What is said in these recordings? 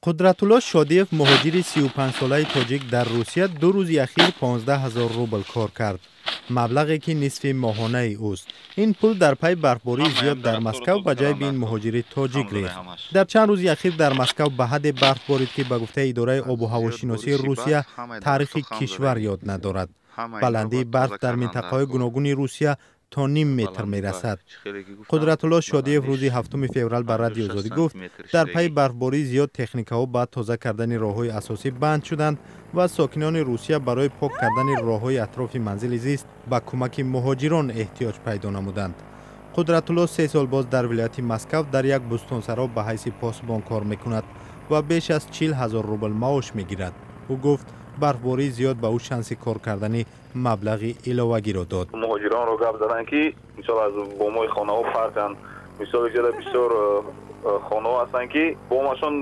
Қудратулло Шодиев, муҳоҷири 35-солаи тоҷик дар Русия, 2 рӯзи ахир 15 ҳазор рубл кор кард, маблағе ки нисфи моҳонаи ӯст. Ин пул дар пай барфбории зиёд дар Москав ба ҷайби ин муҳоҷири тоҷик рехт. Дар чанд рӯзи ахир дар Москав ба ҳадде барф борид, ки ба гуфтаи идораи обу ҳавошиносии Русия, таърихи кишвар ёд надорад. Баландии барф дар минтақаҳои гуногуни Русия то ним метр мерасад. Қудратулло Шодиев рӯзи 7 феврал ба Радиои Озодӣ гуфт, дар пайи барфбории зиёд техникаҳо ба тоза кардани роҳҳои асосӣ банд шуданд ва сокинони Русия барои пок кардани роҳҳои атрофи манзили зист ба кӯмаки муҳоҷирон эҳтиёҷ пайдо намуданд. Қудратулло 3 сол боз дар вилояти Москав дар як бӯстонсаро ба ҳайси посбон кор мекунад ва беш аз 40 000 рубл маош мегирад. Ӯ гуфт, барфбории зиёд ба ӯ шанси кор кардани маблағи иловагиро дод. Муҳоҷиронро гап заданд, ки мисол аз бомои хонаҳо партанд. Мисол, иҷода бисёр хонаҳо ҳастанд, ки бомашон,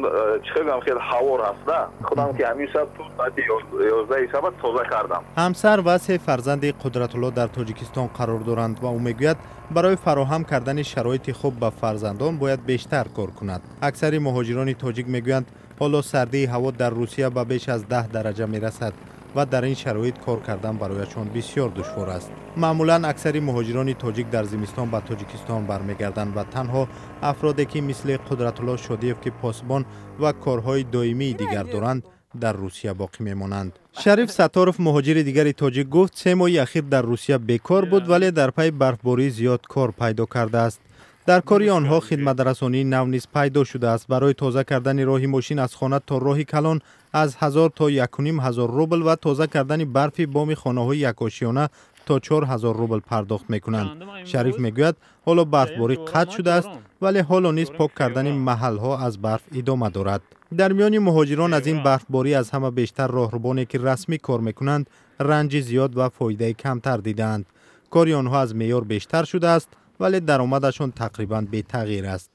чӣ хел гам, хел ҳавор ҳаста. Худам ки ҳамин шаб то соати 11-и шаба тоза кардам. Ҳамсар ва се фарзанди Қудратулло дар Тоҷикистон қарор доранд ва ӯ мегӯяд, барои фароҳам кардани шароити хуб ба фарзандон бояд бештар кор кунад. Аксари муҳоҷирони тоҷик мегӯянд, ҳоло сардии ҳаво дар Русия ба беш аз 10 дараҷа мерасад ва дар ин шароит кор кардан барояшон бисёр душвор аст. Маъмулан аксари муҳоҷирони тоҷик дар зимистон ба Тоҷикистон бармегарданд ва танҳо афроде, ки мисли Қудратулло Шодиев, ки посбон ва корҳои доимии дигар доранд, дар Русия боқӣ мемонанд. Шариф Сатторов, муҳоҷири дигари тоҷик, гуфт, 3 моҳи ахир дар Русия бекор буд, вале дар пайи барфбории зиёд кор пайдо кардааст. Дар кори онҳо хидматрасонии нав низ пайдо шудааст. Барои тоза кардани роҳи мошин аз хона то роҳи калон аз 1000 то 1500 рубл ва тоза кардани барфи боми хонаҳои якошиёна то 4000 рубл пардохт мекунанд. Шариф мегӯяд, ҳоло барфборӣ қатъ шудааст, вале ҳоло низ пок кардани маҳалҳо аз барф идома дорад. Дар миёни муҳоҷирон аз ин барфборӣ аз ҳама бештар роҳрубоне, ки расмӣ кор мекунанд, ранҷи зиёд ва фоидаи камтар дидаанд. Кори онҳо аз меъёр бештар шудааст, вале даромадашон тақрибан бетағйир аст.